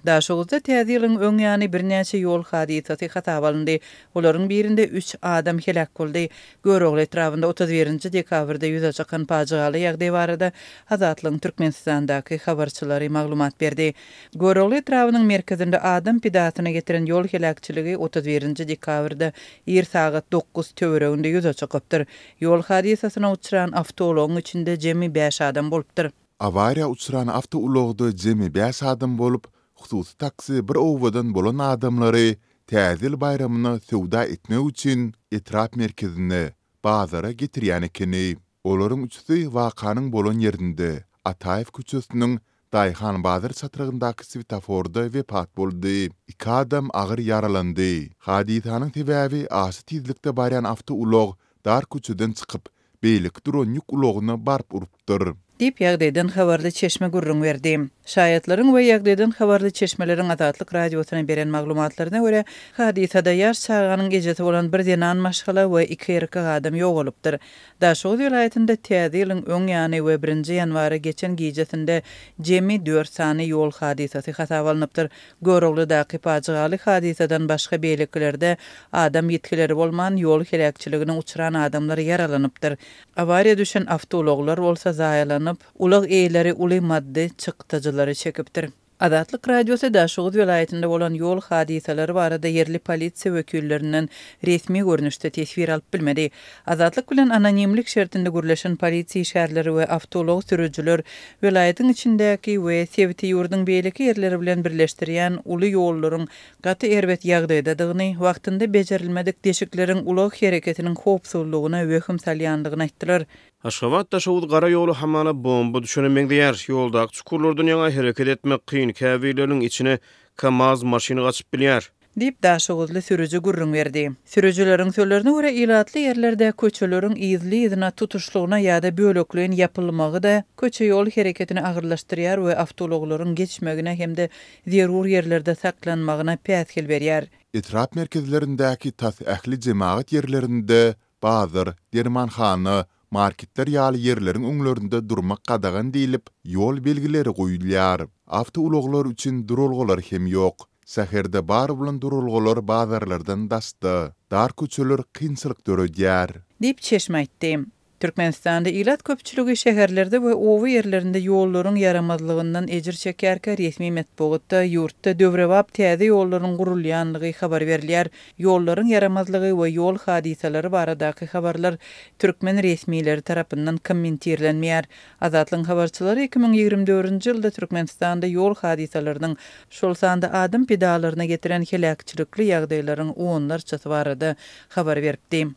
Daşoguzda Täze ýylyň öň ýany birnäçe ýol hadysasy hasaba alyndy. Olaryň birinde üç adam heläk boldy. Görogly etrabynda 31 nji dekabrda ýüze çykan pajygaly ýagdaý barada Azatlygyň Türkmenistandaky habarçylary maglumat berdi. Görogly etrabynyň merkezinde adam pidasyna getiren ýol heläkçiligi 31 nji dekabrda ir sagat dokuz töwereginde ýüze çykypdyr. Ýol hadysasyna uçran awtoulagyň içinde jemi bäş adam bolupdyr. Awariýa uçran awtoulagda jemi bäş adam bolup, hususy taksi bir obadan bolan adamlary Täze ýyl baýramyna söwda etmek üçin etrap merkezine, bazara getirýän ekeni. Olaryň üçüsi wakanyň bolan ýerinde, Ataýew köçesiniň Daýhan bazar çatrygyndaky swetoforda wepat boldy. Iki adam agyr ýaralandy. Hadysanyň sebäbi aşa tizlikde barýan awtoulag dar köçeden çykyp, beýleki duran ýük ulagyna baryp urupdyr. Diýip, ýagdaýdan habarly çeşme gürrüň berdi. Şaýatlaryň we ýagdaýdan habarly çeşmeleriň Azatlyk Radiosyna beren maglumatlaryna görä, hadysada ýaş çaganyň ejesi bolan bir zenan maşgala we iki erkek adam ýogalypdyr. Daşoguz welaýatynda Täze ýylyň öň ýany we birinji ýanwara geçen gijesinde jemi dört sany ýol hadysasy hasaba alnypdyr. Göroglydaky pajygaly hadysadan başga beýlekilerde adam ýitgileri bolman, ýol heläkçiligine uçran adamlar ýaralanypdyr. Awariýa düşen awtoulaglar bolsa zaýalanyp, ulag eýeleri uly maddy çykdajylary çekipdir. Azatlyk Radiosy Daşoguz welaýatynda bolan ýol hadysalary barada ýerli polisiýa wekillerinden resmi görnüşde teswir alyp bilmedi. Azatlyk bilen anonimlik şertinde gürleşen polisiýa işgärleri we awtoulag sürüjiler welaýatyň içindäki we sebiti ýurduň beýleki ýerleri bilen birleşdirýän uly ýollaryň gaty erbet ýagdaýdadygyny, wagtynda bejerilmedik deşikleriň ulag hereketiniň howpsuzlygyna wehim salýandygyny aýtdylar. Aşgabat-Daşoguz gara ýoly hamala bomba düşene meňzeýär. Ýoldaky çukurlardan ýaňa hereket etmek kyn, käbirleriniň içine KAMAZ maşyny gaçyp bilýär. Diýip, daşoguzly sürüji gürrüň berdi. Sürüjileriň sözlerine görä, ilatly ýerlerde köçeleriň yzly-yzyna tutuşlygyna ýa-da bölekleýin ýapylmagy-da köçe-ýol hereketini agyrlaşdyrýar we awtoulaglaryň geçmegine hem-de zerur ýerlerde saklanmagyna päsgel berýär. Etrap merkezlerindäki tas ähli jemagat ýerlerinde Bazar, dermanhana, marketler ýaly ýerleriň öňlerinde durmak gadagan diýlip, ýol belgileri goýulýar. Awtoulaglar üçin duralgalar hem ýok. Şäherde bar bolan duralgalar bazarlardan daşda. Dar köçeler kynçylyk döredýär. Diýip, çeşme aýtdy. Türkmenistanda ilat köpçüligi şäherlerde we oba ýerlerinde ýollaryň ýaramazlygyndan ejir çekýärkä, resmi metbugatda ýurtda döwrebap täze ýollaryň gurulýanlygy habar berilýär. Ýollaryň ýaramazlygy we ýol hadysalary baradaky habarlar türkmen resmileri tarapyndan kommentirlenmeýär. Azatlygyň habarçylary 2024-nji ýylda Türkmenistanda ýol hadysalarynyň, şol sanda adam pidalaryna getiren heläkçilikli ýagdaýlaryň onlarçasy barada habar beripdi.